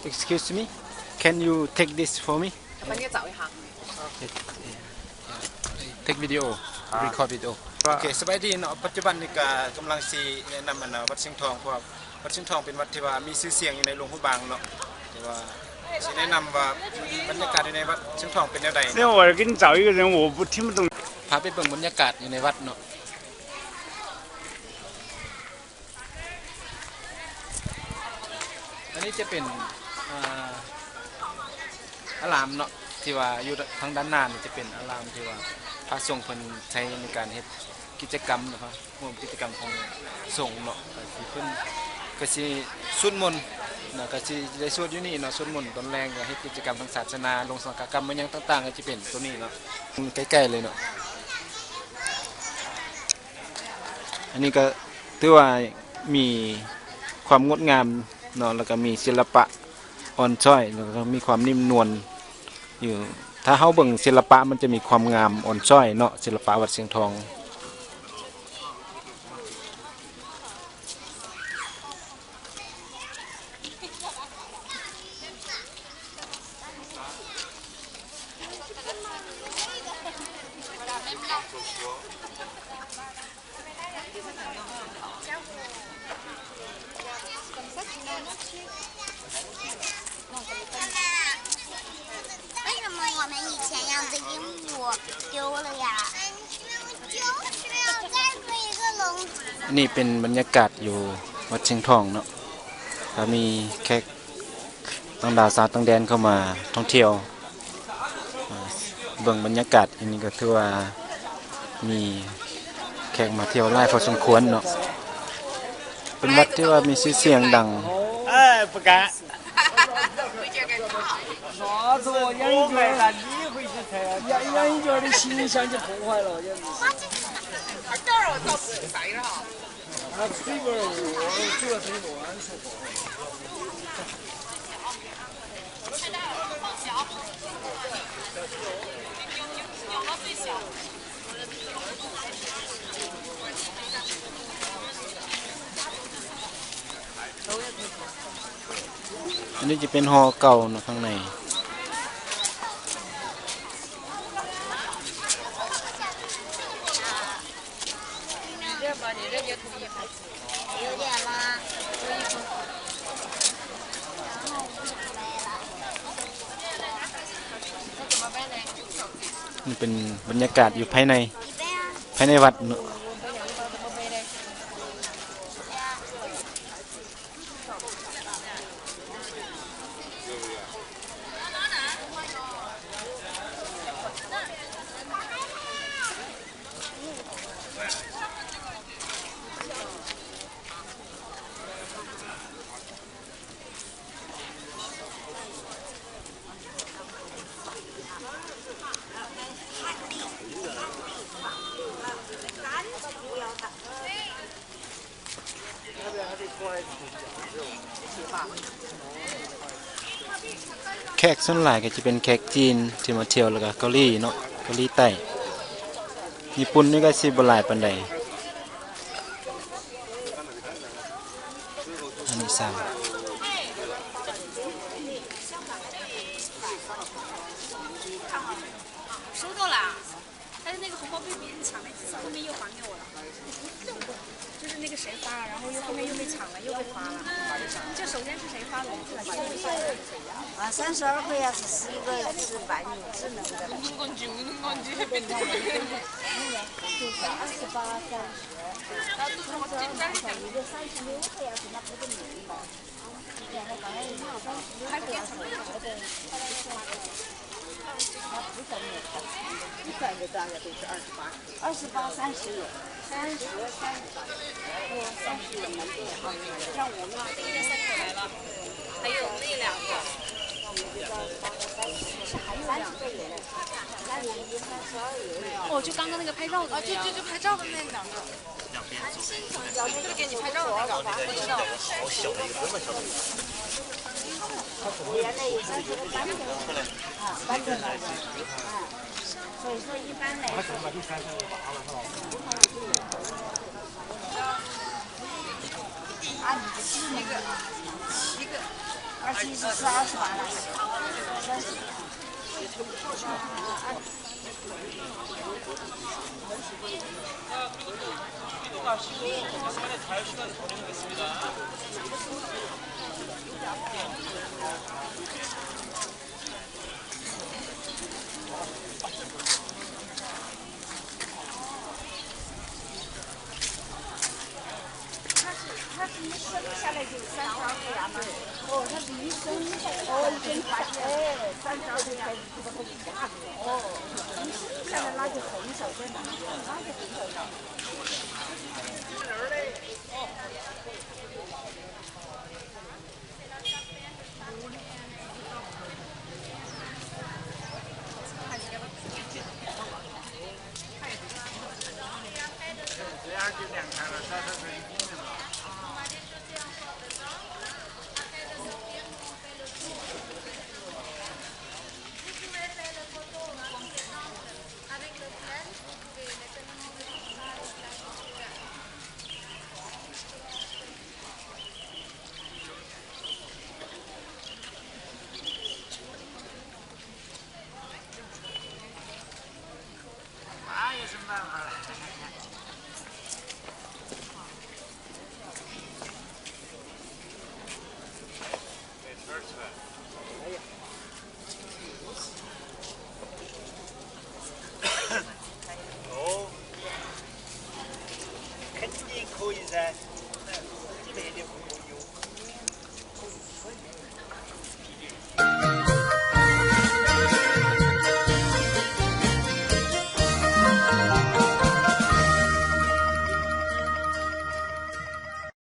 Excuse me, can you take this for me? 帮你找一下。 Take video, record video. ໂອເຄ ສະບາຍດີເນາະ. ປັດຈຸບັນນີ້ກະກຳລັງຊິແນະນຳອັນນະ ວັດຊຽງທອງ ເພາະວ່າວັດຊຽງທອງເປັນວັດທີ່ວ່າມີຊື່ສຽງຢູ່ໃນຫຼວງພະບາງເນາະ ແຕ່ວ່າຊິແນະນຳວ່າບັນຍາກາດຢູ່ໃນວັດຊຽງທອງເປັນແນວໃດເນາະ. 那我给你找一个人，我不听不懂。 ພາໄປເບິ່ງບັນຍາກາດຢູ່ໃນວັດເນາະ. ອັນນີ້ຈະເປັນ ອ່າ ອາລາມເນາະ ທີ່ວ່າຢູ່ທາງດ້ານໜ້ານີ້ຈະເປັນອາລາມທີ່ວ່າພະສົງເພິ່ນໃຊ້ໃນການເຮັດກິດຈະກຳເນາະ ຮ່ວມກິດຈະກຳຂອງສົງເນາະ. ກະຊິເພິ່ນກະຊິສວດມົນເນາະ ກະຊິໄດ້ສວດຢູ່ນີ້ເນາະ ສວດມົນຕອນແລງ ກະເຮັດກິດຈະກຳທາງສາສະໜາ ລົງສັງຄະກຳ ມາຫຍັງຕ່າງໆ ກະຈະເປັນໂຕນີ້ເນາະ ໃກ້ໆ ເລີຍເນາະ. ອັນນີ້ກະຖືວ່າມີຄວາມງົດງາມເນາະ ແລ້ວກະມີສິລະປະອ່ອນຊ້ອຍ ແລ້ວກະມີຄວາມນິ້ມນວນຢູ່. ຖ້າເຮົາເບິ່ງສິລະປະ ມັນຈະມີຄວາມງາມອ່ອນຊ້ອຍເນາະ ສິລະປະວັດຊຽງທອງ. 为什么我们以前养的鹦鹉丢了呀？ ອັນນີ້ເປັນບັນຍາກາດຢູ່ວັດຊຽງທອງເນາະ ກະມີແຂກຕ່າງດ້າວຊາວຕ່າງແດນເຂົ້າມາທ່ອງທ່ຽວ ເບິ່ງບັນຍາກາດ. ອັນນີ້ກະຖືວ່າມີແຂກມາທ່ຽວຫຼາຍພໍສົມຄວນເນາະ ເປັນວັດທີ່ວ່າມີຊື່ສຽງດັງ. ອັນນີ້ຈະເປັນຫໍເກົ່າເນາະ ຂ້າງໃນ. ນີ້ເປັນບັນຍາກາດຢູ່ພາຍໃນ ພາຍໃນວັດເນາະ. ແຂກສ່ວນຫຼາຍກະຈະເປັນແຂກຈີນທີ່ມາທ່ຽວ ແລ້ວກະເກົາຫຼີເນາະ ເກົາຫຼີໃຕ້. ຍີ່ປຸ່ນນີ້ກະຊິບໍ່ຫຼາຍປານໃດ. ອັນນີ້ສາມ 收到啦。 但是那个红包被别人抢了几次，后面又还给我了。就是那个谁发了，然后又后面又被抢了，又被罚了。这首先是谁发的？我不知道。啊，三十二块呀，只是一个是白米智能的。就是二十八、三十，三十二块，一个三十六块呀，那不是米吗？ 二十八、三十，三十、三十，像我们还有那两个，三十个也有，那我们三十二也有。哦，就刚刚那个拍照的那个。哦，就，就，就拍照的那两个。 所以说一般来说，按你的技能，七个。二十一是二十八了，三十。 他是，他是一生下来就有三条腿啊嘛。哦，他是一生下来，哦，一生下来，哎，三条腿啊。哦，一生下来那就很少见了，那就很少见了。